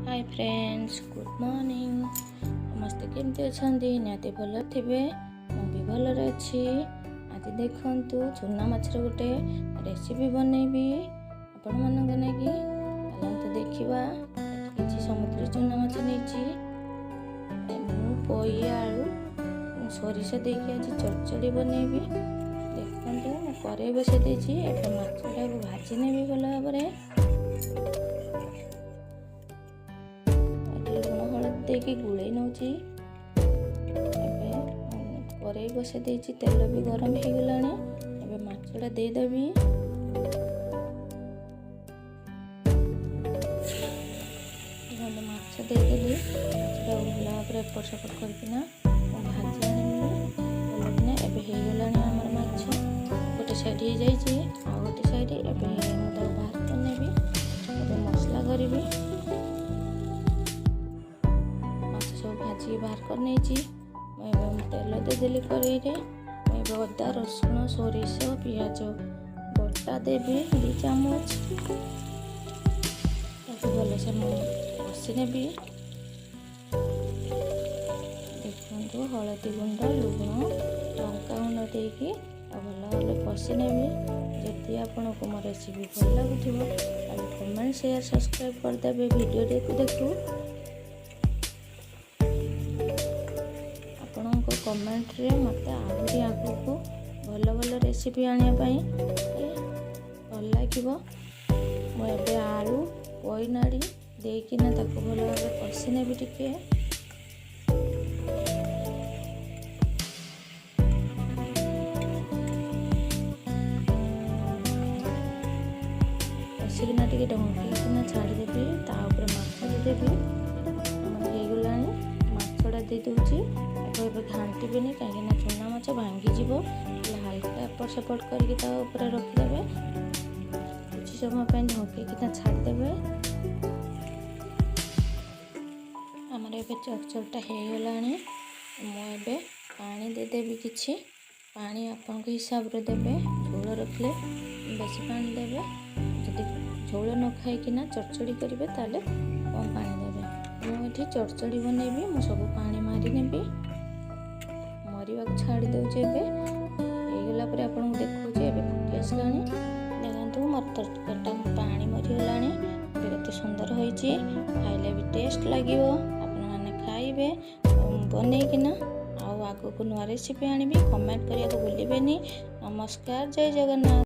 ହାଏ friends, good morning. ସମସ୍ତେ କେମିତି ଅଛନ୍ତି? ନିହାତି ଭଲ ଥିବେ। ମୁଁ ବି ଭଲରେ ଅଛି। ଆଜି ଦେଖନ୍ତୁ, ଚୁନା ମାଛର ଗୋଟେ ରେସିପି ବନେଇବି ଆପଣମାନଙ୍କ ନାଗି। ଚାଲନ୍ତୁ ଦେଖିବା। କିଛି ସମୁଦ୍ର ଚୁନା ମାଛ ନେଇଛି ମୁଁ। ପୋଇ, ଆଳୁ, ସୋରିଷ ଦେଇକି ଆଜି ଚଡ଼ଚଡ଼ି ବନେଇବି। ଦେଖନ୍ତୁ, ମୁଁ କରେଇ ବସାଇ ଦେଇଛି। ଏବେ ମାଛଟାକୁ ଭାଜି ନେବି ଭଲ ଭାବରେ। ଲୁଣ ହଳଦୀ ଦେଇକି ଗୋଳେଇ ନେଉଛି। ଏବେ କରେଇ ବସାଇ ଦେଇଛି, ତେଲ ବି ଗରମ ହେଇଗଲାଣି। ଏବେ ମାଛଟା ଦେଇଦେବି। ଦେଖନ୍ତୁ, ମାଛ ଦେଇଦେଲି। ମାଛଟାକୁ ଭଲ ଭାବରେ ଏପଟ ସେପଟ କରିକିନା ମୁଁ ଭାଜି ଆଣିବି ଭଲକିନା। ଏବେ ହେଇଗଲାଣି ଆମର ମାଛ। ଗୋଟେ ସାଇଡ଼୍ ହେଇଯାଇଛି, ଆଉ ଗୋଟେ ସାଇଡ଼୍ ଏବେ ମୁଁ ତାକୁ ବାହାର କରିନେବି। ଏବେ ମସଲା କରିବି। ମାଛ ସବୁ ଭାଜିକି ବାହାର କରିନେଇଛି ମୁଁ। ଏବେ ମୁଁ ତେଲ ଦେଇଦେଲି କରେଇରେ। ମୁଁ ଏବେ ଅଦା, ରସୁଣ, ସୋରିଷ, ପିଆଜ ବଟା ଦେବି 2 ଚାମଚ। ତାକୁ ଭଲସେ ମୁଁ କଷି ନେବି। ଦେଖନ୍ତୁ, ହଳଦୀ ଗୁଣ୍ଡ, ଲୁଣ, ଲଙ୍କା ଗୁଣ୍ଡ ଦେଇକି ଆଉ ଭଲ ଭାବରେ କଷି ନେବି। ଯଦି ଆପଣଙ୍କୁ ମୋ ରେସିପି ଭଲ ଲାଗୁଥିବ, ତାହେଲେ କମେଣ୍ଟ, ସେୟାର, ସବସ୍କ୍ରାଇବ୍ କରିଦେବେ ଭିଡ଼ିଓ ଦେଖୁ ଦେଖୁ। ଆପଣଙ୍କ କମେଣ୍ଟରେ ମୋତେ ଆହୁରି ଆଗକୁ ଭଲ ଭଲ ରେସିପି ଆଣିବା ପାଇଁ ଭଲ ଲାଗିବ। ମୁଁ ଏବେ ଆଳୁ, ପୋଇନାଡ଼ି ଦେଇକିନା ତାକୁ ଭଲ ଭାବରେ କଷି ନେବି ଟିକେ। କଷିକିନା ଟିକେ ଢଙ୍କେଇକିନା ଛାଡ଼ିଦେବି। ତା ଉପରେ ମାଛ ଦେଇଦେବି। ଆମର ହେଇଗଲାଣି, ମାଛଟା ଦେଇଦେଉଛି। ତାକୁ ଏବେ ଘାଣ୍ଟିବେନି, କାହିଁକିନା ଚୁନା ମାଛ ଭାଙ୍ଗିଯିବ। ହେଲେ ହାଲକା ଏପଟ ସେପଟ କରିକି ତା ଉପରେ ରଖିଦେବେ। କିଛି ସମୟ ପାଇଁ ଢଙ୍କେଇକିନା ଛାଡ଼ିଦେବେ। ଆମର ଏବେ ଚଡ଼ଚଡ଼ିଟା ହେଇଗଲାଣି। ମୁଁ ଏବେ ପାଣି ଦେଇଦେବି କିଛି। ପାଣି ଆପଣଙ୍କ ହିସାବରେ ଦେବେ। ଝୋଳ ରଖିଲେ ବେଶୀ ପାଣି ଦେବେ। ଯଦି ଝୋଳ ନ ଖାଇକିନା ଚଡ଼ଚଡ଼ି କରିବେ, ତାହେଲେ କମ୍ ପାଣି ଦେବେ। ମୁଁ ଏଠି ଚଡ଼ଚଡ଼ି ବନେଇବି। ମୁଁ ସବୁ ପାଣି ମାରି ନେବି, ମରିବାକୁ ଛାଡ଼ି ଦେଉଛି। ଏବେ ହେଇଗଲା ପରେ ଆପଣଙ୍କୁ ଦେଖାଉଛି। ଏବେ ଫୁଟି ଆସିଲାଣି। ଦେଖନ୍ତୁ, ମୋର ତରକାରୀଟା ପାଣି ମରିଗଲାଣି। ଏବେ କେତେ ସୁନ୍ଦର ହୋଇଛି। ଖାଇଲେ ବି ଟେଷ୍ଟ ଲାଗିବ। ଆପଣମାନେ ଖାଇବେ ବନେଇକିନା। ଆଉ ଆଗକୁ ନୂଆ ରେସିପି ଆଣିବି। କମେଣ୍ଟ କରିବାକୁ ଭୁଲିବେନି। ନମସ୍କାର, ଜୟ ଜଗନ୍ନାଥ।